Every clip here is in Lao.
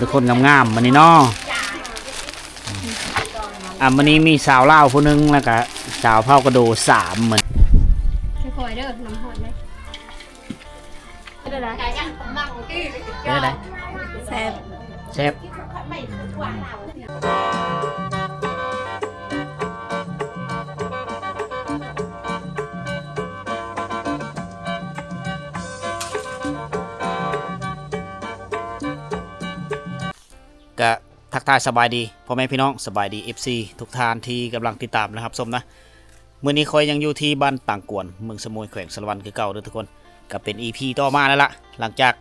ທຸກຄົນງາມໆ ມື້ນີ້ເນາະ. ອ່າ ມື້ນີ້ມີສາວລາວຜູ້ໜຶ່ງ ແລ້ວກະສາວເຜົ່າກະໂດສາມ ມື້ນີ້. ຄ່ອຍໆ ເດີ ນ້ຳຮ້ອນເດ້. ເປັນຈັ່ງໃດ? ເປັນຈັ່ງໃດ? ແຊບ ແຊບ. ກະທັກທາຍສະບາຍດີພໍ່ແມ່ພີ່ນ້ອງ, ສະບາຍດີ ເອັຟຊີ ທຸກທ່ານທີ່ກຳລັງຕິດຕາມ ແລະ ຮັບຊົມນະ. ມື້ນີ້ຂ້ອຍຍັງຢູ່ທີ່ບ້ານຕາງກວນ ເມືອງສະໂໝຍ ແຂວງສາລະວັນຄືເກົ່າເດີທຸກຄົນ. ກະເປັນອີພີຕໍ່ມາແລ້ວລະ ຫຼັງຈາກ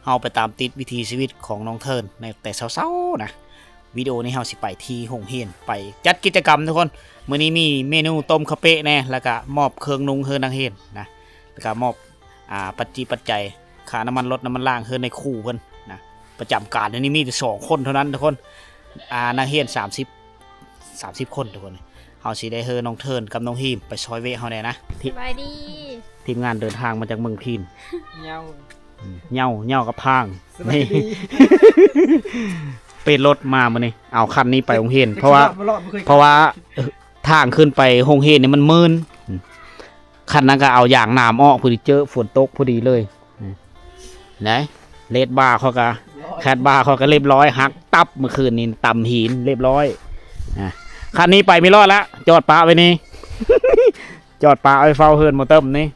ເຮົາໄປຕາມຕິດວິຖີຊີວິດຂອງນ້ອງເທີນໃນແຕ່ເຊົ້າໆ ນະ. ວິດີໂອນີ້ເຮົາຊິໄປທີ່ໂຮງຮຽນ ໄປຈັດກິດຈະກຳທຸກຄົນ. ມື້ນີ້ມີເມນູຕົ້ມເຂົ້າເປະແດ່ ແລ້ວກະມອບເຄື່ອງນຸ່ງເຮືອນນັກຮຽນນະ ແລ້ວກະມອບ ອ່າ ປັດຈິປັດໄຈ ຄ່ານ້ຳມັນລົດນ້ຳມັນລາງເຮືອນນາຍຄູເພິ່ນນະ. ປະຈຳການດຽວນີ້ມີແຕ່ສອງຄົນເທົ່ານັ້ນທຸກຄົນ ອ່າ ນັກຮຽນສາມສິບ ສາມສິບຄົນທຸກຄົນ. ເຮົາຊິໄດ້ເຮີນ້ອງເທີນກັບນ້ອງຮີມໄປຊ່ອຍເວະເຮົາແດ່ນະ. ທີມ ສະບາຍດີ. ທີມງານເດີນທາງມາຈາກເມືອງພີນ. ເຫຍົາ ອືມ ເຫຍົາ ເຫຍົາກັບພາງ. ສະບາຍດີ. ນີ້ ເປນລົດມາມື້ນີ້ ເອົາຄັນນີ້ໄປໂຮງຮຽນ ເພາະວ່າ ເພາະວ່າ ເອີ ທາງຂຶ້ນໄປໂຮງຮຽນນີ້ມັນມື່ນ. ອືມ ຄັນນັ້ນກໍເອົາຢາງໜາມອອກ ພໍດີເຈີຝົນຕົກພໍດີເລີຍ. ນະ ເລດບາຂ້ອຍກະ ແຄດບາຂ້ອຍກະລຽບຮ້ອຍ ຫັກຕັບ ມື້ຄືນນີ້ຕຳຫີນລຽບຮ້ອຍ. ນະ ຄັນນີ້ໄປບໍ່ລອດລະ ຈອດປະໄວ້ນີ້ ຈອດປະໄວ້ເຝົ້າເຮືອນໝໍເຕີມນີ້.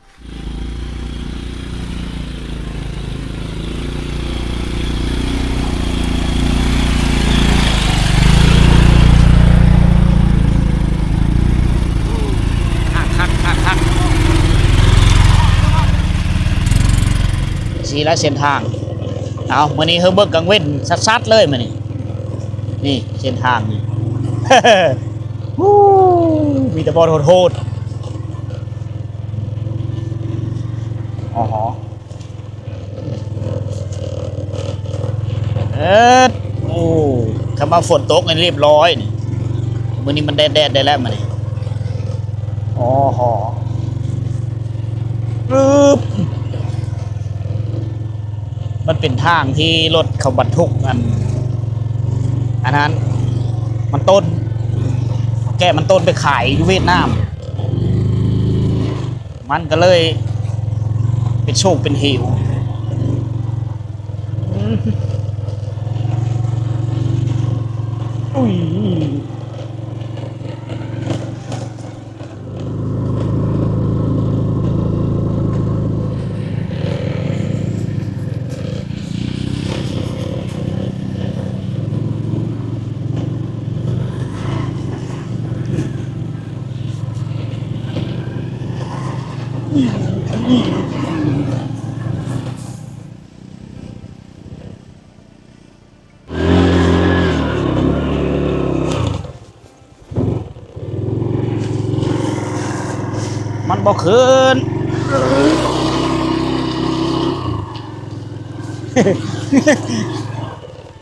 ຄັກໆໆໆ ຊີ້ລະເສັ້ນທາງ. ເອົາ ມື້ນີ້ເຮົາເບິ່ງກາງເວັນຊັດໆເລີຍມື້ນີ້. ນີ້ເສັ້ນທາງນີ້ ໂອ້ ມີແຕ່ບ່ອນໂຫດໆ. ອໍ ເອີດ ໂອ້ ຄັນວ່າຝົນຕົກນີ້ລຽບຮ້ອຍນີ້. ມື້ນີ້ມັນແດດໆ ໄດ້ແລ້ວມື້ນີ້. ອໍ ຮຶບ ມັນເປັນທາງທີ່ລົດເຂົາບັນທຸກອັນ ອັນນັ້ນ ມັນຕົ້ນ ແກະມັນຕົ້ນໄປຂາຍຢູ່ຫວຽດນາມ. ມັນກໍເລີຍເປັນໂຊກເປັນເຫວ. ອືມ ອຸ້ຍ. ມັນບໍ່ຂຶ້ນ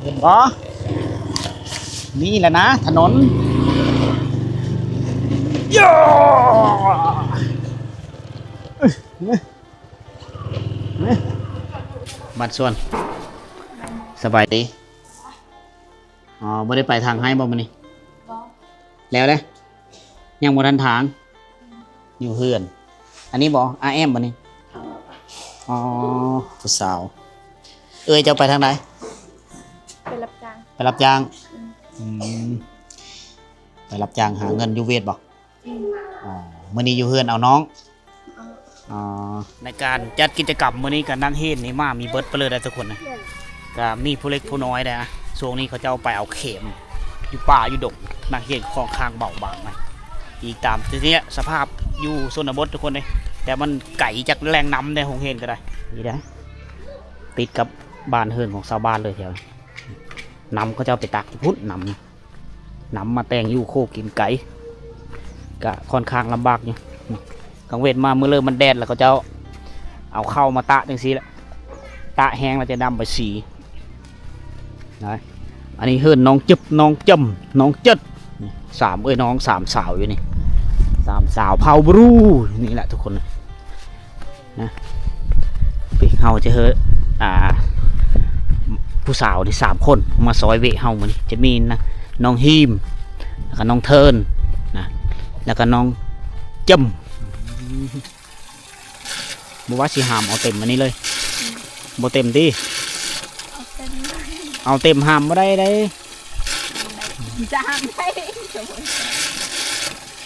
ເຫັນບໍ່? ນີ້ແຫຼະນະຖະໜົນ ບ້ານສວນ. ສະບາຍດີ. ອໍ ບໍ່ໄດ້ໄປຖາງໄຮ່ບໍ່ມື້ນີ້? ບໍ່. ແລ້ວເດ້? ຍັງບໍ່ທັນຖາງ? ອືມ ຢູ່ເຮືອນ. ອັນນີ້ບໍ່? ອາແອມບໍ່ນີ້? ອໍ ຜູ້ສາວ. ເອື້ອຍເຈົ້າໄປທາງໃດ? ໄປຮັບຈ້າງ. ໄປຮັບຈ້າງ? ອືມ ອືມ ໄປຮັບຈ້າງຫາເງິນຢູ່ຫວຽດບໍ່? ອືມ ອໍ ມື້ນີ້ຢູ່ເຮືອນເອົານ້ອງ. ອໍ ໃນການຈັດກິດຈະກຳມື້ນີ້ກໍນັກຮຽນນີ້ມາມີເບິດໄປເລີຍເດ້ທຸກຄົນນະ ກໍມີຜູ້ເລັກຜູ້ນ້ອຍເດ້. ຊ່ວງນີ້ເຂົາເຈົ້າໄປເອົາເຂັມຢູ່ປ່າຢູ່ດົງ ນັກຮຽນຂ້ອນຂ້າງເບົາບາງນະ ອີງຕາມທີ່ນີ້ສະພາບຢູ່ຊົນນະບົດທຸກຄົນເດ້ ແຕ່ມັນໄກຈາກແຫຼ່ງນ້ຳເດ້ ໂຮງຮຽນກໍໄດ້ ນີ້ເດ້ ຕິດກັບບ້ານເຮືອນຂອງຊາວບ້ານເລີຍແຖວ ນ້ຳເຂົາເຈົ້າໄປຕັກຢູ່ພຸ້ນ ນ້ຳ ນຳມາແຕ່ງຢູ່ໂຄກິນໄກ່ ກະຂ້ອນຂ້າງລຳບາກຢູ່. ກາງເວັນມາມື້ເລີມັນແດດ ແລ້ວເຂົາເຈົ້າເອົາເຂົ້າມາຕາກຈັ່ງຊີ້ແຫຼະ ຕາກແຫ້ງແລ້ວຈະນຳໄປສີນະ. ອັນນີ້ເຮືອນນ້ອງຈຶບ ນ້ອງຈຳ ນ້ອງເຈິດ ນີ້ສາມເອື້ອຍນ້ອງ ສາມສາວຢູ່ນີ້ ສາມສາວເຜົ່າບຣູ ນີ້ແຫຼະທຸກຄົນ. ນະ ເຮົາຈະເຮີ ອ່າ ຜູ້ສາວນີ້ສາມຄົນມາຊ່ອຍເວະເຮົາມື້ນີ້ ຈະມີນະ ນ້ອງຮີມ ແລ້ວກໍນ້ອງເທີນນະ ແລ້ວກໍນ້ອງຈຳ. ບໍ່ວ່າຊິຫາມເອົາເຕັມອັນນີ້ເລີຍ. ບໍ່ເຕັມຕິ? ເອົາເຕັມ ເອົາເຕັມຫາມບໍ່ໄດ້ເດ້. ຈະຫາມໄດ້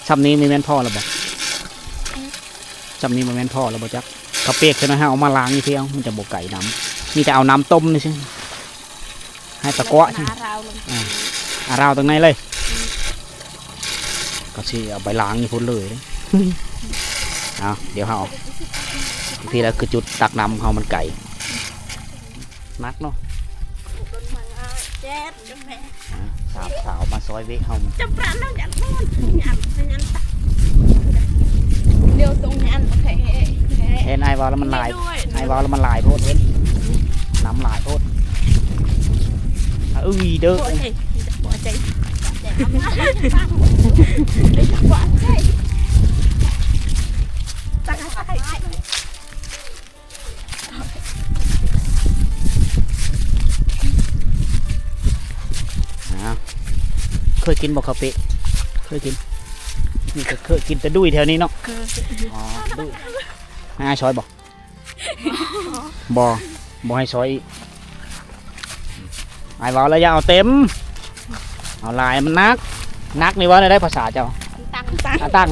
ຊ່ຳນີ້ບໍ່ແມ່ນພໍແລ້ວບໍ່? ຊ່ຳນີ້ບໍ່ແມ່ນພໍແລ້ວບໍ່ຈັກ. ເຂົ້າປຽກເທົ່ານັ້ນ ເຮົາເອົາມາລ້າງຢູ່ພີ້ ເອົາ ມັນຈະບໍ່ໄກນ້ຳ. ມີແຕ່ເອົານ້ຳຕົ້ມຊື່ໆ ໃຫ້ຕະກວະ ອາ ອາລາວຕາງໃນເລີຍ. ກໍຊິເອົາໄປລ້າງຢູ່ພຸ້ນເລີຍເດ້. ເອົາ ດຽວເຮົາ ພີ້ລະຄືຈຸດຕັກນ້ຳເຮົາມັນໄກ ໜັກເນາະ. ສາມສາວມາຊ່ອຍເວະເຮົາ. ຈຳປານຳ ຢ້ານ ຢ້ານ ຢ້ານ ດຽວສົ່ງ ຢ້ານ ໂອເຄ. ເຫັນອ້າຍເວົ້າແລ້ວມັນຫຼາຍ ອ້າຍເວົ້າແລ້ວມັນຫຼາຍໂພດ ເຫັນ ນ້ຳຫຼາຍໂພດ. ອາ ອຶ້ຍເດີ. ອ້າວ ເຄີຍກິນບໍ່ເຂົ້າເປະ? ເຄີຍກິນ. ນີ້ກໍເຄີຍກິນແຕ່ດຸ້ຍແຖວນີ້ເນາະ. ເຄີຍ. ອໍ ດຸ້ຍ. ໃຫ້ອ້າຍຊ່ອຍບໍ່? ບໍ່ ບໍ່ໃຫ້ຊ່ອຍອີກ. ອ້າຍເວົ້າແລ້ວຢ່າເອົາເຕັມ ເອົາຫຼາຍມັນໜັກ. ໜັກນີ້ເວົ້າແນວໃດພາສາເຈົ້າ? ຕັງ ຕັງ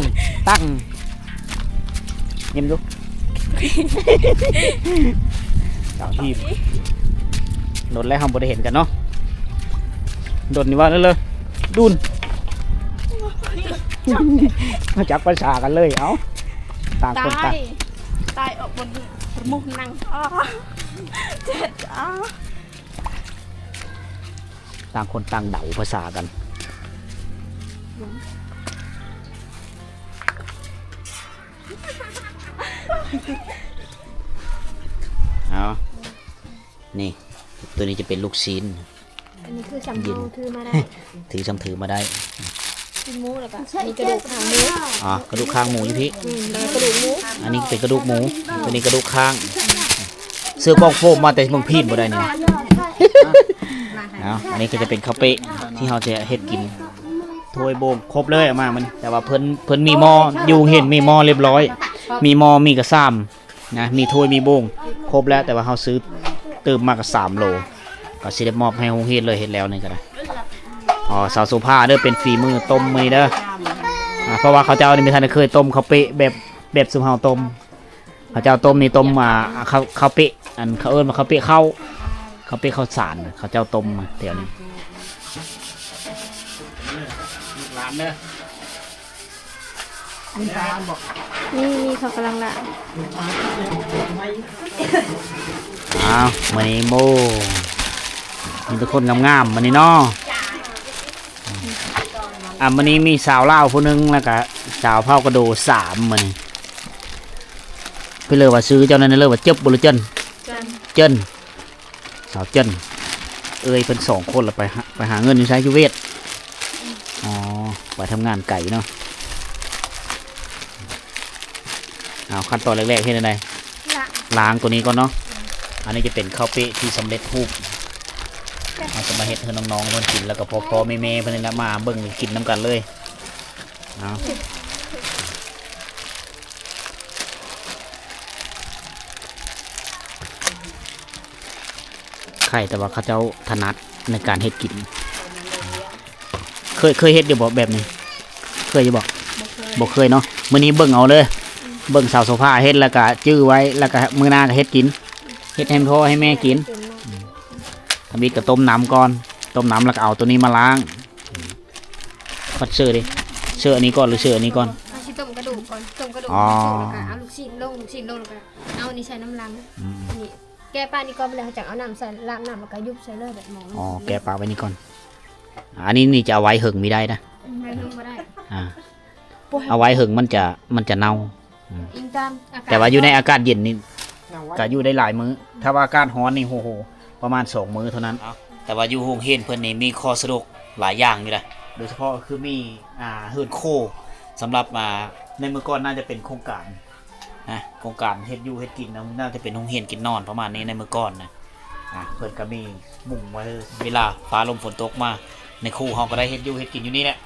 ຕັງ ຍິ້ມດູ. ສາວຮີບ ດົນແລ້ວເຮົາບໍ່ໄດ້ເຫັນກັນເນາະ. ດົນນີ້ເວົ້າເລີຍ ດຸນ ຮູ້ຈັກພາສາກັນເລີຍ. ເອົ້າ ຕ່າງຄົນຕ່າງ ຕາຍ ຕາຍອອກບົນປະມຸກນັງ. ອໍ ເຈັບ ອໍ. ຕ່າງຄົນຕ່າງເດົາພາສາກັນ. ເອົາ ນີ້ ໂຕນີ້ຈະເປັນລູກຊີ້ນ. ອັນນີ້ຄືຊ່ຳເຮົາຖືມາໄດ້ ຖືຊ່ຳຖືມາໄດ້. ຊີ້ນໝູ ແລ້ວກະມີກະດູກຄາງໝູ. ອໍ ກະດູກຄາງໝູຢູ່ພີ້. ອືມ ແລ້ວກະດູກໝູ ອັນນີ້ເປັນກະດູກໝູ ໂຕນີ້ກະດູກຄາງ. ຊື້ກ້ອງໂຟມມາແຕ່ເມືອງພີ້ນບໍ່ໄດ້ນີ້. ເອົາ ອັນນີ້ກໍຈະເປັນເຂົ້າເປະທີ່ເຮົາຈະເຮັດກິນ. ຖ້ວຍໂບງຄົບເລີຍເອົາມາມື້ນີ້ ແຕ່ວ່າເພິ່ນ ເພິ່ນມີໝໍ້ ຢູ່ໂຮງຮຽນມີໝໍ້ຮຽບຮ້ອຍ ມີໝໍ້ ມີກະຊາມນະ ມີຖ້ວຍມີໂບງຄົບແລ້ວ. ແຕ່ວ່າເຮົາຊື້ຕື່ມມາກໍສາມໂລ ກໍຊິໄດ້ມອບໃຫ້ໂຮງຮຽນເລີຍ ເຮັດແລ້ວນີ້ກໍໄດ້. ອໍ ສາວໂສພາເດີ ເປັນຝີມືຕົ້ມມື້ນີ້ເດີ. ອາ ເພາະວ່າເຂົາເຈົ້ານີ້ບໍ່ທັນໄດ້ເຄີຍຕົ້ມເຂົ້າເປະແບບ ແບບຊຸມເຮົາຕົ້ມ. ເຂົາເຈົ້າຕົ້ມນີ້ຕົ້ມ ອ່າ ເຂົ້າ ເຂົ້າເປະ ອັນເຂົາເອີ້ນວ່າເຂົ້າເປະເຂົ້າ ເຂົ້າເປະເຂົ້າສານ ເຂົາເຈົ້າຕົ້ມມາແຖວນີ້. ລູກຫຼານເດີ ມີຫຼານບໍ່? ມີ ມີ ເຂົາກຳລັງລ້າງ. ອ້າວ ມື້ນີ້ໂມ ມີແຕ່ຄົນງາມໆ ມື້ນີ້ເນາະ. ອ່າ ມື້ນີ້ມີສາວລາວຜູ້ໜຶ່ງ ແລ້ວກະສາວເຜົ່າກະໂດສາມມື້ນີ້. ເພິ່ນເລີຍວ່າຊື່ເຈົ້ານັ້ນເລີຍວ່າເຈັບບໍ່ ຫຼືເຈິນ? ເຈິນ ເຈິນ ສາວເຈິນ. ເອີຍ ເພິ່ນສອງຄົນລະໄປຫາ ໄປຫາເງິນຢູ່ໃສ? ຢູ່ເວດ. ອໍ ໄປທຳງານໄກເນາະ. ເອົາ ຂັ້ນຕອນແລກໆ ເຮັດແນວໃດ? ລ້າງ ລ້າງໂຕນີ້ກ່ອນເນາະ. ອັນນີ້ຈະເປັນເຂົ້າເປະທີ່ສຳເລັດຮູບ ເຮົາຈະມາເຮັດໃຫ້ນ້ອງໆ ເພິ່ນກິນ ແລ້ວກໍພໍ່ໆ ແມ່ໆ ເພິ່ນນີ້ລະມາເບິ່ງກິນນຳກັນເລີຍ. ເອົາ ໄຄແຕ່ວ່າເຂົາເຈົ້າຖະໜັດໃນການເຮັດກິນ. ເຄີຍ ເຄີຍເຮັດຢູ່ບໍ່ແບບນີ້? ເຄີຍຢູ່ບໍ່? ບໍ່ເຄີຍ ບໍ່ເຄີຍເນາະ. ມື້ນີ້ເບິ່ງເອົາເດີ ອືມ ເບິ່ງສາວໂສພາເຮັດ ແລ້ວກະຈື່ໄວ້ ແລ້ວກະມື້ໜ້າກະເຮັດກິນ ເຮັດໃຫ້ພໍ່ໃຫ້ແມ່ກິນ. ອືມ ທຳອິດກະຕົ້ມນ້ຳກ່ອນ ຕົ້ມນ້ຳແລ້ວກະເອົາໂຕນີ້ມາລ້າງ. ອືມ ພັດເຊີເດ ເຊີອັນນີ້ກ່ອນ ຫຼືເຊີອັນນີ້ກ່ອນ? ເຮົາຊິຕົ້ມກະດູກກ່ອນ ຕົ້ມກະດູກ ອໍ ໃຫ້ມັນສຸກ ແລ້ວກະເອົາລູກຊີ້ນລົງ ລູກຊີ້ນລົງ ແລ້ວກະເອົານີ້ໃສ່ນ້ຳຫຼັງ. ອືມ ນີ້ ແກະປານີ້ກ່ອນ ແລ້ວເຮົາຈັ່ງເອົານ້ຳໃສ່ ລາບນ້ຳ ແລ້ວກະຍຸບໃສ່ເລີຍ ແບບໝໍ້. ອໍ ແກະປາໄວ້ນີ້ກ່ອນ. ອັນນີ້ນີ້ຈະເອົາໄວ້ເຫິງບໍ່ໄດ້ນະ. ອືມ ໄວ້ເຫິງບໍ່ໄດ້. ອ່າ ເອົາໄວ້ເຫິງມັນຈະ ມັນຈະເນົ່າ. ອືມ ອີງຕາມອາກາດ. ແຕ່ວ່າຢູ່ໃນອາກາດເຢັນນີ້ ເອົາໄວ້ ກະຢູ່ໄດ້ຫຼາຍມື້. ຖ້າວ່າອາກາດຮ້ອນນີ້ ໂອ້ໂຫ ປະມານສອງມື້ເທົ່ານັ້ນ. ເອົາ ແຕ່ວ່າຢູ່ໂຮງຮຽນເພິ່ນນີ້ມີຂໍ້ສະດວກຫຼາຍຢ່າງຢູ່ນະ ໂດຍສະເພາະຄືມີ ອ່າ ເຮືອນໂຄ ສຳລັບ ອ່າ ໃນມື້ກ່ອນໜ້າຈະເປັນໂຄງການ ນະ ໂຄງການເຮັດຢູ່ເຮັດກິນນະ ໜ້າຈະເປັນໂຮງຮຽນກິນນອນປະມານນີ້ໃນມື້ກ່ອນນະ. ອ່າ ເພິ່ນກໍມີມຸງໄວ້ ເວລາຟ້າລົມຝົນຕົກມາ ໃນຄູເຮົາກໍໄດ້ເຮັດຢູ່ເຮັດກິນຢູ່ນີ້ແຫຼະ.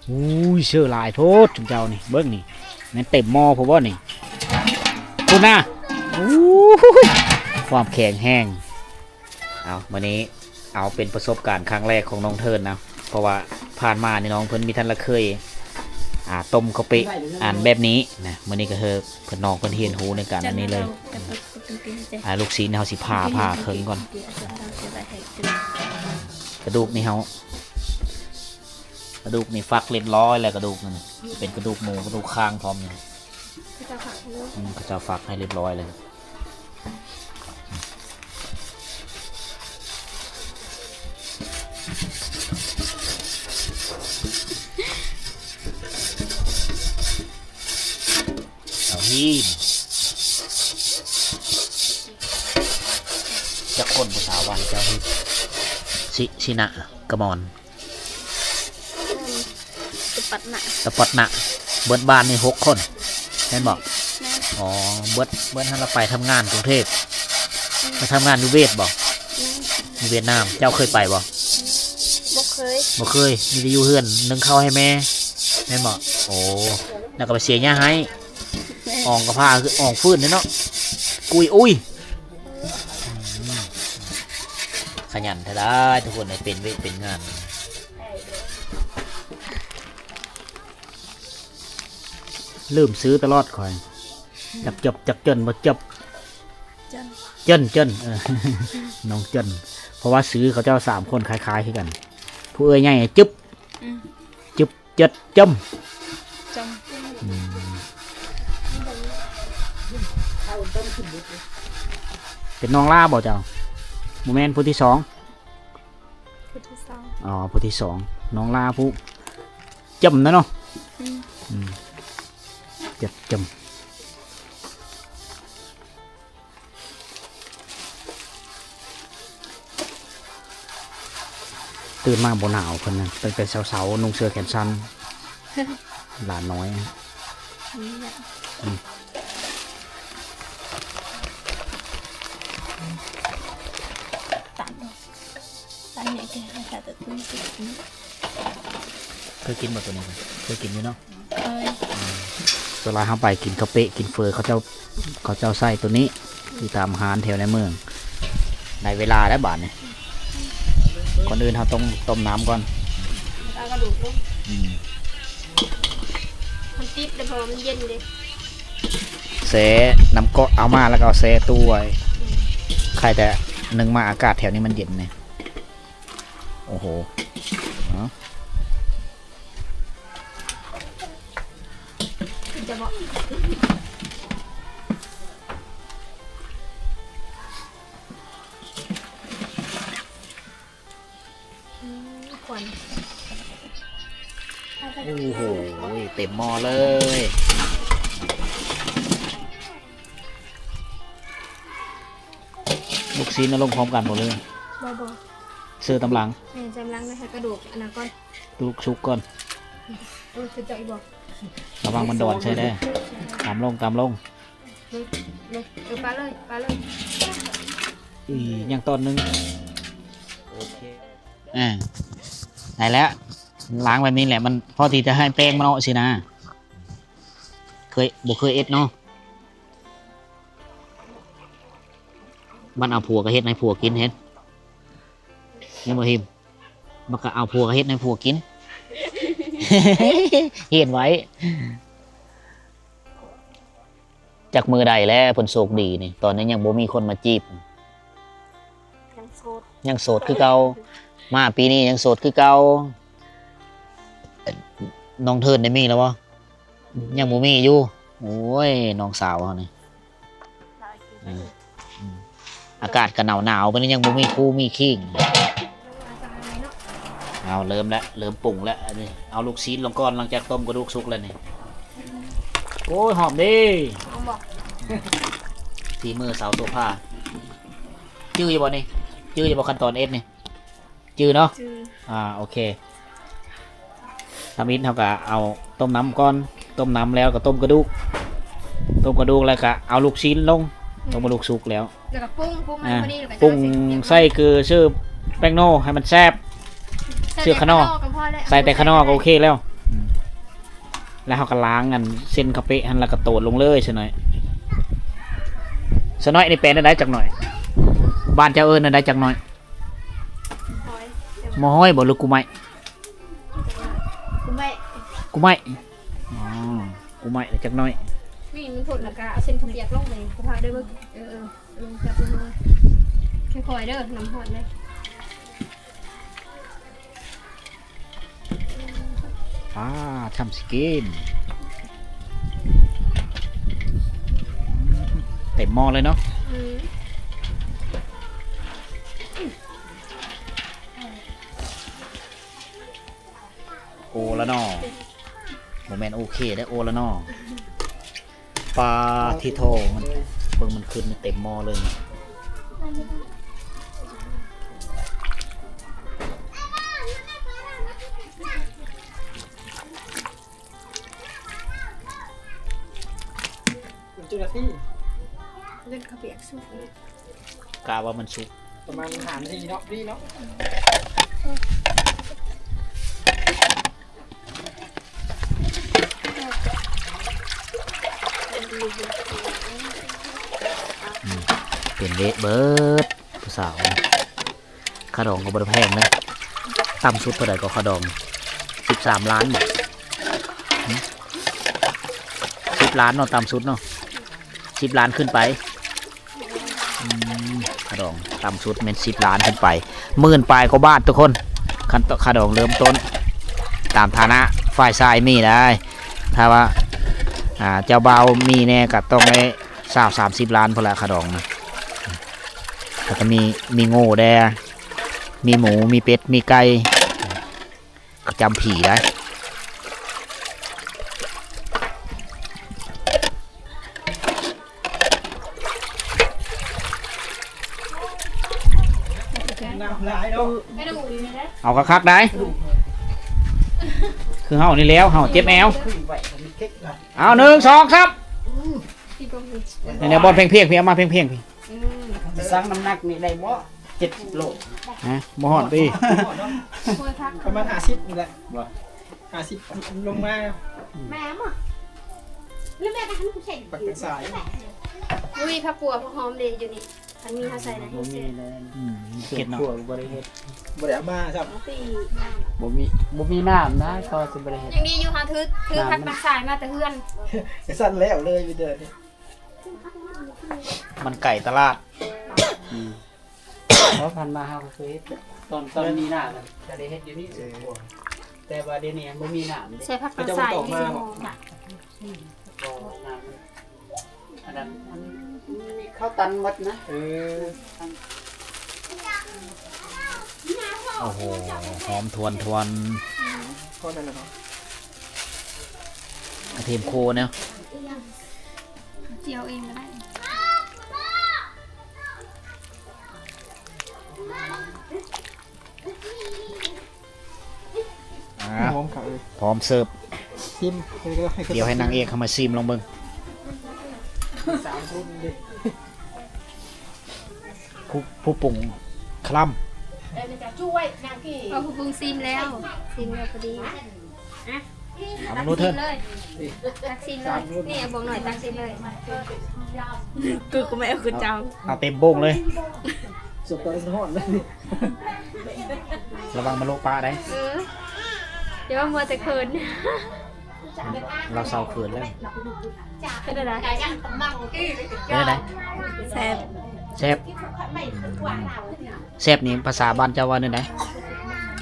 ໂອ້ຍ ເຊື້ອຫຼາຍໂພດຊຸມເຈົ້ານີ້ ເບິ່ງນີ້ ແມ່ນເຕັມໝໍ້ພຸ້ນບໍ່ນີ້ ພຸ້ນນະ. ໂອ້ຍ ຄວາມແຂງແຮງ. ເອົາ ມື້ນີ້ເອົາເປັນປະສົບການຄັ້ງແລກຂອງນ້ອງເທີນນະ ເພາະວ່າຜ່ານມານີ້ນ້ອງເພິ່ນມີທັນລະເຄີຍ ອ່າ ຕົ້ມເຂົ້າເປະອັນແບບນີ້ນະ. ມື້ນີ້ກໍເຮີເພິ່ນ ນ້ອງເພິ່ນຮຽນຮູ້ໃນການອັນນີ້ເລີຍ. ອ່າ ລູກຊີ້ນເຮົາຊິຜ່າ ຜ່າເຄິ່ງກ່ອນ. ກະດູກນີ້ເຮົາ ກະດູກນີ້ຟັກລຽບຮ້ອຍແລ້ວ ກະດູກນີ້ເປັນກະດູກໝູ ກະດູກຄາງພ້ອມນີ້. ເຂົາເຈົ້າຟັກໃຫ້ເລີຍ ອືມ ເຂົາເຈົ້າຟັກໃຫ້ລຽບຮ້ອຍເລີຍ. ເອົາຫີນ ຈັກຄົນຜູ້ສາວບ້ານເຈົ້າຫີນ ຊິ ຊິນະ ກະມອນ. ຕະປັດນະ ຕະປັດນະ ເບິດບ້ານນີ້ຫົກຄົນ ແມ່ນບໍ່? ແມ່ນ. ອໍ ເບິດ ເບິດຫັ້ນລະໄປທຳງານກຸງເທບ. ອືມ ໄປທຳງານຢູ່ຫວຽດບໍ່? ແມ່ນ. ຢູ່ຫວຽດນາມ ເຈົ້າເຄີຍໄປບໍ່? ບໍ່ເຄີຍ ບໍ່ເຄີຍ ມີແຕ່ຢູ່ເຮືອນ ໜຶ້ງເຂົ້າໃຫ້ແມ່ ແມ່ນບໍ່? ໂອ້ ແລ້ວກໍໄປເສຍຫຍ້າໃຫ້. ແມ່ນ. ອອງກໍພາ ອອງຟື້ນເດ້ເນາະ ກຸຍອຸຍ. ອືມ ຂະຫຍັນແທ້ດາຍ ທຸກຄົນເອີຍ ເປັນວຽກເປັນງານ. ລືມຊື່ຕະຫຼອດຂ້ອຍ ຈັກຈົບ ຈັກຈົນ ບໍ່ຈົບ ເຈິນ ເຈິນ ເຈິນ ເອີ ນ້ອງເຈິນ ເພາະວ່າຊື່ເຂົາເຈົ້າສາມຄົນຄ້າຍໆຄືກັນ. ຜູ້ເອື້ອຍໃຫຍ່ ຈຶບ ອືມ ຈຶບ ເຈິດ ຈົມ ຈົມ ອືມ ເປັນນ້ອງຫຼ້າບໍ່ເຈົ້າ? ບໍ່ແມ່ນ ຜູ້ທີສອງ ຜູ້ທີສອງ ອໍ ຜູ້ທີສອງ ນ້ອງຫຼ້າຜູ້ ຈຳນະເນາະ ອືມ ອືມ ຈຳ ຈຳ ຕື່ນມາບໍ່ໜາວເພິ່ນນະ ຕັ້ງແຕ່ເຊົ້າໆ ນຸ່ງເສື້ອແຂນສັ້ນ ຫຼານນ້ອຍ ອືມ ຕັດອອກ ອັນນີ້ແກໃຫ້ໃສ່ແຕ່ຕຸ້ມຕິດນີ້ ເຄີຍກິນບໍ່ໂຕນີ້? ເຄີຍກິນຢູ່ເນາະ ເຄີຍ ອືມ ສ່ວນຫຼາຍເຮົາໄປກິນເຂົ້າເປະ ກິນເຝີ ເຂົາເຈົ້າ ເຂົາເຈົ້າໃສ່ໂຕນີ້ ຢູ່ຕາມຮ້ານແຖວໃນເມືອງ. ໄດ້ເວລາແລ້ວບາດນີ້ ກ່ອນອື່ນເຮົາຕ້ອງຕົ້ມນ້ຳກ່ອນ ເອົາກະດູກລົງ ອືມ ມັນຕິດແລ້ວ ເພາະວ່າມັນເຢັນເດ້ ແຊ່ນ້ຳເກາະ ເອົາມາແລ້ວກໍເອົາແຊ່ຕູ້ໄວ້ ອືມ ໄຄແຕ່ໜຶ່ງມາອາກາດແຖວນີ້ມັນເຢັນນີ້. ໂອ້ໂຫ ເນາະ ຈະບອກ ອືມ ຄວັນ ໂອ້ໂຫ ເຕັມໝໍ້ເລີຍ. ລູກຊີ້ນເອົາລົງພ້ອມກັນບໍ່ເລີຍ? ບໍ່ ບໍ່ ເສີຕຳຫຼັງ ແມ່ນ ຕຳຫຼັງ ໃຫ້ກະດູກອັນນັ້ນກ່ອນ ກະດູກສຸກກ່ອນ ເອີ ເຂົາເຈົ້າອີກບໍ່? ລະວັງມັນດອນໃສ່ເດີ ຕຳລົງ ຕຳລົງ ເອີ ປະເລີຍ ປະເລີຍ ອີ ຍັງຕອນໜຶ່ງ ໂອເຄ ອ່າ ໄດ້ແລ້ວ ລ້າງແບບນີ້ແຫຼະ ມັນພໍທີ່ຈະໃຫ້ແປ້ງມັນອອກຊີ້ນະ ເຄີຍ ບໍ່ເຄີຍເຮັດເນາະ. ມັນເອົາຜົວກໍເຮັດໃຫ້ຜົວກິນ ເຫັນ ເຫັນບໍ່ ຫິມ? ມັນກໍເອົາຜົວກໍເຮັດໃຫ້ຜົວກິນ ເຫັນໄວ້. ຈັກມື້ໃດແລ້ວເພິ່ນໂຊກດີນີ້ ຕອນນີ້ຍັງບໍ່ມີຄົນມາຈີບ ຍັງໂສດ ຍັງໂສດຄືເກົ່າ ມາປີນີ້ຍັງໂສດຄືເກົ່າ. ນ້ອງເທີນໄດ້ມີແລ້ວບໍ່? ຍັງບໍ່ມີຢູ່ ໂອ້ຍ ນ້ອງສາວເຮົານີ້ ອາ ອືມ ອາກາດກໍໜາວໆ ປານນີ້ຍັງບໍ່ມີຄູ່ມີຄີງ. ເອົາ ເລີ່ມແລ້ວ ເລີ່ມປຸງແລ້ວ ອັນນີ້ເອົາລູກຊີ້ນລົງກ່ອນ ຫຼັງຈາກຕົ້ມກະດູກສຸກແລ້ວນີ້. ໂອ້ຍ ຫອມເດ້ ຫອມບໍ່? ຝີມືສາວໂສພາ ຈື່ຢູ່ບໍ່ນີ້? ຈື່ຢູ່ບໍ່ ຂັ້ນຕອນເຮັດນີ້? ຈື່ເນາະ ຈື່ ອ່າ ໂອເຄ ທຳອິດເຮົາກະເອົາຕົ້ມນ້ຳກ່ອນ ຕົ້ມນ້ຳແລ້ວກໍຕົ້ມກະດູກ ຕົ້ມກະດູກແລ້ວກໍເອົາລູກຊີ້ນລົງ ອືມ ຕົ້ມກະດູກສຸກແລ້ວ ແລ້ວກໍປຸງ ປຸງໃຫ້ ອ່າ ພໍດີ ແລ້ວກໍ ປຸງ ຈະເອົາເສັ້ນ ໃສ່ເກືອ ໃສ່ແປ້ງໂນໃຫ້ມັນແຊບ ໃສ່ແຕ່ຂະໜໍ່ ຂະໜໍ່ກໍພໍແລ້ວ ໃສ່ແຕ່ຂະໜໍ່ກໍໂອເຄແລ້ວ ອືມ ແລ້ວເຮົາກໍລ້າງອັນເສັ້ນເຂົ້າເປະຫັ້ນ ແລ້ວກໍໂຕດລົງເລີຍຊະໜ້ອຍ ຊະໜ້ອຍນີ້ແປແນວໃດຈັກໜ້ອຍ ບ້ານເຈົ້າເອີ້ນແນວໃດຈັກໜ້ອຍ ໝໍ້ຮ້ອຍ ໝໍ້ຮ້ອຍບໍ່ ຫຼື ກູໄມ້ ກູໄມ້ ກູໄມ້ ອໍ ກູໄມ້ຈັກໜ້ອຍ ນີ້ມັນພົດແລ້ວກະເອົາເສັ້ນເຂົ້າປຽກລົງເລີຍ ກະພາເດີ ເອີ ເອີ ລົງຈັບລົງ ຄ່ອຍໆເດີ ນ້ຳຮ້ອນເດີ ອ່າ ທຳຊິກິນ ເຕັມໝໍ້ເລີຍເນາະ ອືມ. ໂອລະນໍ ບໍ່ແມ່ນໂອເຄເດີ້ ໂອລະນໍ ປາທິໂທ ມັນ ເບິ່ງມັນຂຶ້ນເຕັມໝໍ້ເລີຍ ເຈົ້າໜ້າທີ່ ເລື່ອນເຂົ້າປຽກສຸກ ກະວ່າມັນສຸກ ປະມານຫ້ານາທີເນາະ ພໍດີເນາະ ອືມ ເປັນເລະເບີດ ຜູ້ສາວ ຄ່າດອງກໍບໍ່ໄດ້ແພງເດ້ ຕ່ຳສຸດເທົ່າໃດກໍຄ່າດອງ ສິບສາມລ້ານບໍ ຫືມ ສິບລ້ານເນາະ ຕ່ຳສຸດເນາະ ສິບລ້ານຂຶ້ນໄປ ອືມ ຄ່າດອງຕ່ຳສຸດແມ່ນສິບລ້ານຂຶ້ນໄປ ໝື່ນປາຍກວ່າບາດທຸກຄົນ ຄັນ ຄ່າດອງເລີ່ມຕົ້ນ ຕາມຖານະຝ່າຍຊາຍມີໄດ້ ຖ້າວ່າ ອ່າ ເຈົ້າບ່າວມີແດ່ກໍຕ້ອງໄດ້ຊາວສາມສິບລ້ານພຸ້ນລະ ຄ່າດອງນະ ແລ້ວກໍມີ ມີງົວແດ່ ມີໝູ ມີເປັດ ມີໄກ່ ປະຈຳຜີໄດ໋ ເອົາຄັກໆໄດ໋ ຄືເຮົານີ້ແລ້ວ ເຮົາເຈັບແອວ ເອົາ ໜຶ່ງ ສອງ ສາມ ນີ້ ບ່ອນພຽງໆ ພີ້ ເອົາມາພຽງໆ ພີ້ ອືມ ຊັ່ງນ້ຳໜັກນີ້ໄດ້ບໍ່ ເຈັດສິບໂລ ຮະ ບໍ່ຮອດຕິ ປະມານຫ້າສິບນີ້ແຫຼະ ບໍ່ ຫ້າສິບລົງມາ ແມ່ມາ ຫຼືແມ່ໄປຫັ້ນ ຜູ້ຊາຍ ປັກກະຊາຍ ອຸ້ຍ ຜັກບົວ ຜັກຫອມເດ ຢູ່ນີ້ ຄັນມີເຮົາໃສ່ນະ ບໍ່ມີແລ້ວ ອືມ ເຮັດເນາະ ຄົວບໍ່ໄດ້ເຮັດ ບໍ່ໄດ້ເອົາມາຊ້ຳ ບໍ່ມີ ບໍ່ມີນ້ຳນະ ກໍຊິບໍ່ໄດ້ເຮັດ ຍັງດີຢູ່ ເຮົາຖື ຖືຜັກກະຊາຍມາແຕ່ເຮືອນ ກະຊັ້ນແລ້ວເລີຍ ມີແຕ່ ມັນໄກຕະຫຼາດ ອືມ ເພາະຜ່ານມາເຮົາກໍເຄີຍເຮັດ ຕອນ ຕອນມີນ້ຳນະ ກະໄດ້ເຮັດຢູ່ນີ້ ເອີ ແຕ່ວ່າດຽວນີ້ບໍ່ມີນ້ຳເດ້ ໃສ່ຜັກກະຊາຍ ເຂົາເຈົ້າບໍ່ຕອກມາບໍ ບໍ່ ນ້ຳ ອັນນັ້ນ ມັນມີເຂົ້າຕັນໝົດນະ ເອີ ໂອ້ໂຫ ຫອມທວນໆ ພໍນັ້ນລະເນາະ ກະທຽມໂຄແນວ ຈຽວເອງກໍໄດ້ ອ່າ ຫອມຄັກເລີຍ ພ້ອມເສີບ ຊີມ ດຽວໃຫ້ນາງເອກເຂົ້າມາຊີມລອງເບິ່ງ ສາມຄົນເດ້ ຜູ້ ຜູ້ປຸງຄະລຳ ເອີ ຜູ້ປຸງຊີມແລ້ວ ຊີມແລ້ວພໍດີ ເອົາມາໂລດເທີ ຕັກຊີມເລີຍ ນີ້ເອົາບ່ວງໜ້ອຍຕັກຊີມເລີຍ ຄືກໍແມ່ຄືເຈົ້າ ເອົາເຕັມໂບງເລີຍ ສຸດຕອນຮ້ອນເລີຍ ລະວັງມາໂລະປາໄດ໋ ເອີ ຢ່າວ່າມັວແຕ່ເຂີນ ລາວເຊົາເຂີນແລ້ວ ເປັນຈັ່ງໃດ ເປັນຈັ່ງໃດ ແຊບ ແຊບ ອືມ ແຊບນີ້ພາສາບ້ານເຈົ້າວ່າແນວໃດ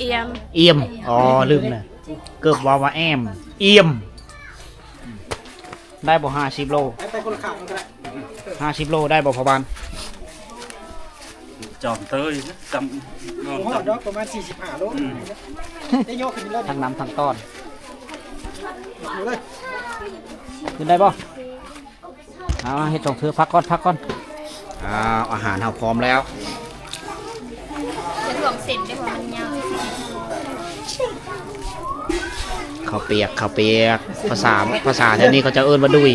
ອຽມ ອຽມ ອໍ ລືມແລ້ວ ເກີບເວົ້າວ່າແອມ ອຽມ ໄດ້ບໍ່ ຫ້າສິບໂລ ໄປ ໄປຄົນລະຂ້າງມັນກໍໄດ້ ຫ້າສິບໂລໄດ້ບໍ່ພໍ່ບ້ານ ຈອມເຕີຍນະ ຈຳ ບໍ່ຮອດດອກ ປະມານສີ່ສິບຫ້າໂລ ອືມ ໄດ້ຍົກຂຶ້ນເລີຍ ທັງນ້ຳທັງຕ້ອນ ຂຶ້ນໄດ້ບໍ່? ເອົາ ເຮັດສອງເທື່ອ ພັກກ່ອນ ພັກກ່ອນ ອ້າວ ອາຫານເຮົາພ້ອມແລ້ວ ຈະລວກເສັ້ນໄດ້ບໍ່? ມັນຍາວ ເອົາ ເຂົ້າປຽກ ເຂົ້າປຽກ ພາສາ ພາສາແຖວນີ້ເຂົາເຈົ້າເອີ້ນວ່າດຸຍ.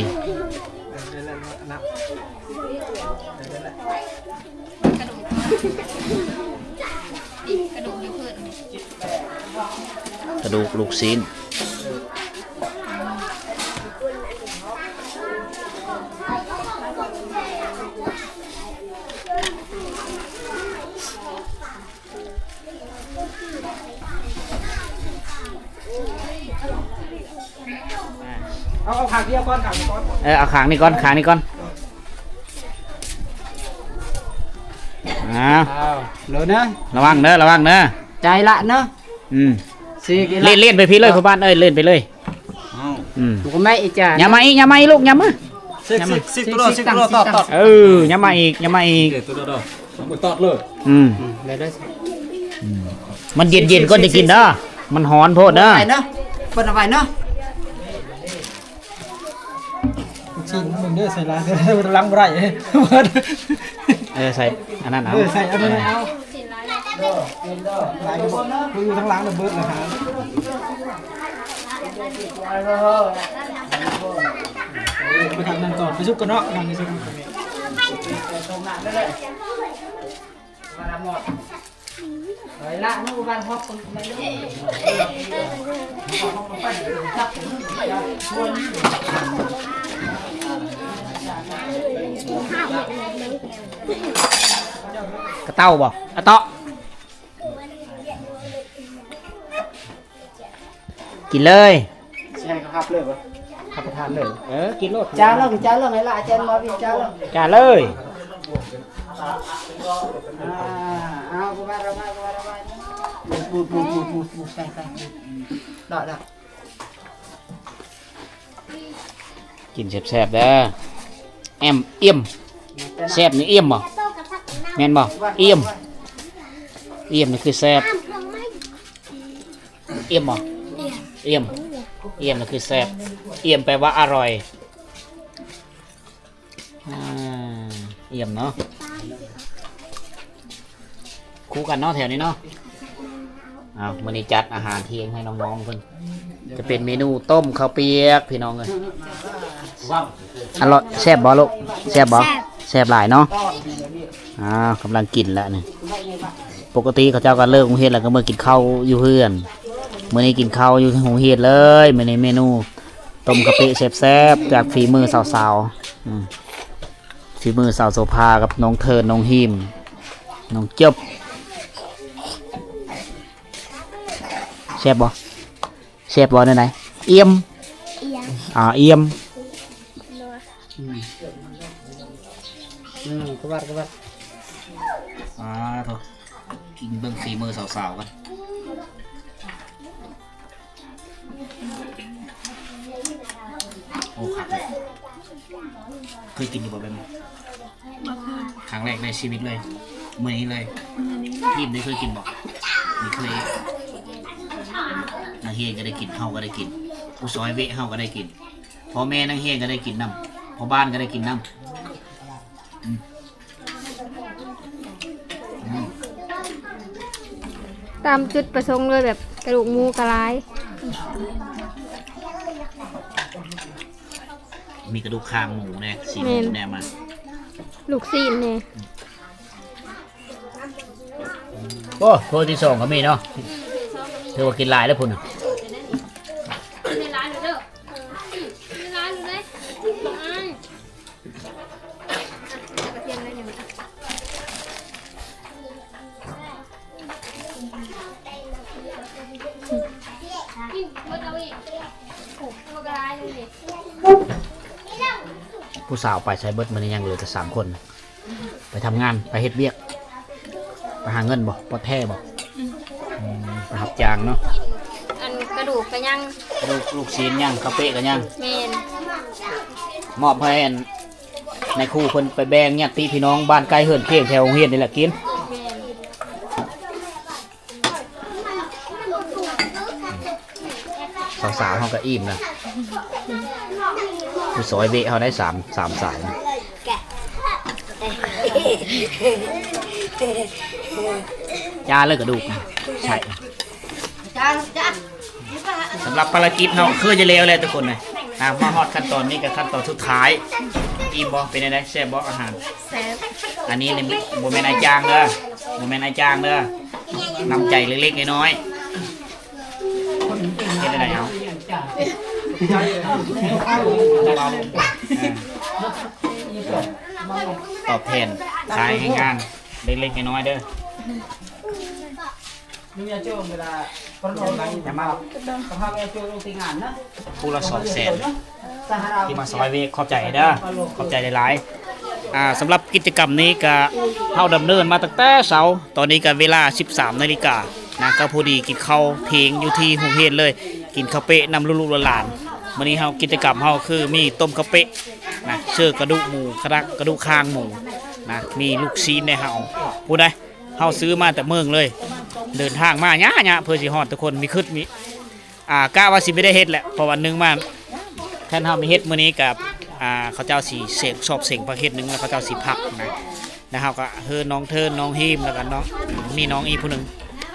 ກະດູກຢູ່ພື້ນ ກະດູກລູກຊີ້ນ. ເອົາ ເອົາຂ້າງດຽວກ່ອນ ຂ້າງນີ້ກ່ອນ ເອີ ເອົາຂ້າງນີ້ກ່ອນ ຂ້າງນີ້ກ່ອນ. ອ້າວ ອ້າວ ໂລນະ ລະວັງເດີ ລະວັງເດີ ໃຈລະເນາະ. ອືມ ສີ່ກິໂລ ເລ່ນ ເລ່ນໄປພີ້ເລີຍ ພໍ່ບ້ານເອີຍ ເລ່ນໄປເລີຍ. ອ້າວ ອືມ ບໍ່ແມ່ນອີກຈ້າ ຢ່າມາອີກ ຢ່າມາອີກລູກ ຢ່າມາ. ຊິກ ຊິກ ຊິກ ໂຕໂດ ຊິກ ໂຕໂດ ຕອດ ຕອດ. ເອີ ຢ່າມາອີກ ຢ່າມາອີກ ໂຕໂດໂດ ຕອດເລີຍ. ອືມ ອືມ ໄດ້ ໄດ້. ອືມ ມັນເຢັນໆ ກ່ອນຈະກິນເດີ ມັນຮ້ອນໂພດເດີ. ໄປເນາະ ເປີດເອົາໄວ້ເນາະ. ຊີ້ນເບິ່ງເດີ ໃສ່ຫຼາຍເດີ ລັງບໍ່ໄດ້. ເອີ ໃສ່ອັນນັ້ນເອົາ ເອີ ໃສ່ອັນນັ້ນເອົາ. ຫຼາຍຢູ່ທາງຫຼັງເບິດແລ້ວຫາ ໄປທາງນັ້ນກ່ອນ ໄປສຸກກ່ອນເນາະ ທາງນີ້ສຸກ. ກະເຕົ້າບໍ່? ອະເຕາະ ກິນເລີຍ. ຊິໃຫ້ເຂົາຮັບເລີຍບໍ່? ຮັບປະທານເລີຍ. ເອີ ກິນໂລດ. ຈານເລີຍ ຈານເລີຍ ໃຫ້ລະຈານມາວິນ ຈານເລີຍ ຈານເລີຍ. ອ່າ ເອົາ ກູບາລະມາ ກູບາລະມາ ປູດ ປູດ ປູດ ປູດ ປູດ ປູດ ໃສ່ ໃສ່ ດອກ ດອກ. ກິນແຊບໆ ເດີ ແອມ ອີ່ມ. ແຊບນີ້ອີ່ມບໍ່? ແມ່ນບໍ່? ອີ່ມ ອີ່ມນີ້ຄືແຊບ. ອີ່ມບໍ່? ອີ່ມ ອີ່ມນີ້ຄືແຊບ. ອີ່ມແປວ່າອະຮ່ອຍ. ອ່າ ຢ້ຽມເນາະ ຄູ່ກັນເນາະ ແຖວນີ້ເນາະ. ອ້າວ ມື້ນີ້ຈັດອາຫານທ່ຽງໃຫ້ນ້ອງໆ ເພິ່ນ ຈະເປັນເມນູຕົ້ມເຂົ້າປຽກ ພີ່ນ້ອງເອີຍ. ອະລ່ອຍ ແຊບບໍ່ລູກ? ແຊບບໍ່? ແຊບ ແຊບຫຼາຍເນາະ. ອ້າວ ກຳລັງກິນແລ້ວນີ້. ປົກກະຕິເຂົາເຈົ້າກໍເລີກໂຮງຮຽນແລ້ວກໍເມືອກິນເຂົ້າຢູ່ເຮືອນ, ມື້ນີ້ກິນເຂົ້າຢູ່ໂຮງຮຽນເລີຍ. ມື້ນີ້ເມນູ ຕົ້ມກະປິແຊບໆ ຈາກຝີມືສາວໆ ອືມ ຝີມືສາວໂສພາກັບນ້ອງເທີນ ນ້ອງຮີມ ນ້ອງຈົບ. ແຊບບໍ່? ແຊບບໍ່ແນວໃດ? ອີ່ມ ອີ່ມ ອ່າ ອີ່ມ ອືມ ອືມ ກະວັດ ກະວັດ. ອ່າ ໂທ້ ກິນເບິ່ງຝີມືສາວໆ ກ່ອນ. ໂອ້ ຄັກເລີຍ. ເຄີຍກິນຢູ່ບໍ່ແບບນີ້? ບໍ່ເຄີຍ. ຄັ້ງແລກໃນຊີວິດເລີຍ ມື້ນີ້ເລີຍ. ຮີມໄດ້ເຄີຍກິນບໍ່? ນີ້ເຄີຍ. ນັກຮຽນກໍໄດ້ກິນ ເຮົາກໍໄດ້ກິນ ຜູ້ຊ່ອຍເວະເຮົາກໍໄດ້ກິນ ພໍ່ແມ່ນັກຮຽນກໍໄດ້ກິນນຳ ພໍ່ບ້ານກໍໄດ້ກິນນຳ. ອືມ ອືມ ຕາມຈຸດປະສົງເລີຍ ແບບກະດູກໝູກະຫຼາຍ ມີກະດູກຄາງໝູແດ່ ຊີ້ນໝູແດ່ ມາ ລູກຊີ້ນແດ່. ໂອ້ ຖ້ວຍທີສອງກໍມີເນາະ ຖືວ່າກິນຫຼາຍແລ້ວພຸ້ນ. ຜູ້ສາວໄປໃສເບິດ? ມື້ນີ້ຍັງເຫຼືອແຕ່ສາມຄົນ ໄປທຳງານ ໄປເຮັດວຽກ ໄປຫາເງິນບໍ່? ປອດແທ້ບໍ່? ອືມ ອືມ ໄປຮັບຈ້າງເນາະ. ອັນກະດູກກະຍັງ ກະດູກ ລູກຊີ້ນຍັງ ເຂົ້າເປະກະຍັງ. ແມ່ນ ມອບໃຫ້ອັນ ນາຍຄູເພິ່ນໄປແບ່ງຍາດຕິພີ່ນ້ອງບ້ານໃກ້ເຮືອນຄຽງແຖວໂຮງຮຽນນີ້ແຫຼະກິນ. ແມ່ນ ສາວໆ ເຮົາກໍອີ່ມນະ ຜູ້ຊ່ອຍເວະເຮົາໄດ້ສາມ ສາມສາຍນະ. ຈ້າເລີຍກະດູກ ໃຊ່ ຈ້າ ຈ້າ. ສຳລັບພາລະກິດເຮົາຄືຈະແລ້ວແລ້ວທຸກຄົນເອີຍ. ອ່າ ມາຮອດຂັ້ນຕອນນີ້ກໍຂັ້ນຕອນສຸດທ້າຍ. ອີ່ມບໍ່? ເປັນແນວໃດ? ແຊບບໍ່ອາຫານ? ແຊບ. ອັນນີ້ນີ້ບໍ່ແມ່ນອາຈາງເດີ, ບໍ່ແມ່ນອາຈາງເດີ, ນ້ຳໃຈເລັກໆນ້ອຍໆ. ເຮັດແນວໃດເອົາ? ເອີ ຕອບແທນຂາຍແຮງງານເລັກໆນ້ອຍໆເດີ. ຜູ້ລະສອງແສນທີ່ມາຊ່ອຍເວກ ຂອບໃຈເດີ, ຂອບໃຈຫຼາຍໆ. ອ່າ ສຳລັບກິດຈະກຳນີ້ກະເຮົາດຳເນີນມາຕັ້ງແຕ່ເຊົ້າ, ຕອນນີ້ກະເວລາສິບສາມນາລິການະ, ກໍພໍດີກິນເຂົ້າທ່ຽງຢູ່ທີ່ໂຮງຮຽນເລີຍ, ກິນເຂົ້າເປະນຳລູກໆຫຼານໆ. ມື້ນີ້ເຮົາ ກິດຈະກຳເຮົາຄືມີຕົ້ມເຂົ້າເປະນະ, ເຊີ້ກະດູກໝູ, ກະດັກ ກະດູກຄາງໝູນະ, ມີລູກຊີ້ນໃຫ້ເຮົາ. ຜູ້ໃດ ເຮົາຊື້ມາແຕ່ເມືອງເລີຍ, ເດີນທາງມາຍາກໆ ເພື່ອຊິຮອດ ທຸກຄົນ. ມີຄຶດ ມີ ອ່າ ກະວ່າຊິບໍ່ໄດ້ເຮັດແຫຼະ ເພາະວ່າໜຶ່ງມາ ແທນເຮົາມີເຮັດມື້ນີ້ກັບ ອ່າ ເຂົາເຈົ້າຊິເສັງ ສອບເສັງພັກເຮັດໜຶ່ງ ແລ້ວເຂົາເຈົ້າຊິພັກນະ. ແລ້ວເຮົາກໍເຮີນ້ອງເທີນ ນ້ອງຮີມ ແລ້ວກໍນ້ອງ ມີນ້ອງອີກຜູ້ໜຶ່ງ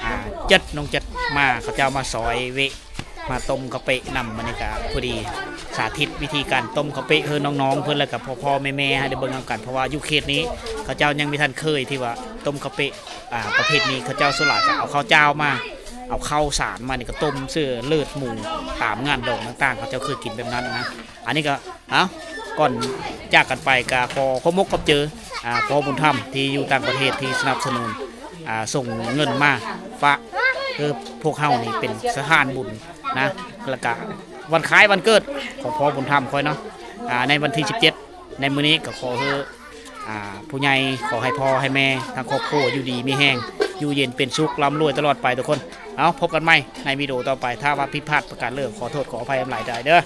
ອ່າ ເຈັດ ນ້ອງເຈັດ ມາ ເຂົາເຈົ້າມາຊ່ອຍເວກ ມາຕົ້ມເຂົ້າເປະນຳ. ມື້ນີ້ກໍພໍດີສາທິດວິທີການຕົ້ມເຂົ້າເປະເຮີນ້ອງໆເພິ່ນ ແລ້ວກໍພໍ່ໆແມ່ໆໃຫ້ໄດ້ເບິ່ງນຳກັນ ເພາະວ່າຢູ່ເຂດນີ້ເຂົາເຈົ້າຍັງບໍ່ທັນເຄີຍທີ່ວ່າຕົ້ມເຂົ້າເປະ ອ່າ ປະເພດນີ້. ເຂົາເຈົ້າສ່ວນຫຼາຍກໍເອົາເຂົ້າຈ້າວມາ ເອົາເຂົ້າສານມານີ້ກໍຕົ້ມເສີເລືອດໝູ ຕາມງານດອງຕ່າງໆ ເຂົາເຈົ້າເຄີຍກິນແບບນັ້ນນະ. ອັນນີ້ກໍ ເອົ້າ ກ່ອນຈາກກັນໄປກໍຂໍຂອບມົກຂອບໃຈ ອ່າ ພໍ່ບຸນທຳທີ່ຢູ່ຕ່າງປະເທດທີ່ສະໜັບສະໜູນ ອ່າ ສົ່ງເງິນມາຝາກ ຄືພວກເຮົານີ້ເປັນສະພານບຸນນະ. ແລ້ວກະວັນຄ້າຍວັນເກີດຂອງພໍ່ບຸນທຳຂ້ອຍເນາະ ອ່າ ໃນວັນທີສິບເຈັດ ໃນມື້ນີ້ກໍຂໍໃຫ້ ອ່າ ຜູ້ໃຫຍ່ ຂໍໃຫ້ພໍ່ໃຫ້ແມ່ ທັງຄອບຄົວຢູ່ດີມີແຮງ ຢູ່ເຢັນເປັນສຸກ ລ່ຳລວຍຕະຫຼອດໄປທຸກຄົນ. ເອົາ ພົບກັນໃໝ່ໃນວິດີໂອຕໍ່ໄປ. ຖ້າວ່າຜິດພາດປະການເລີ ຂໍໂທດຂໍອະໄພຫຼາຍໆເດີ.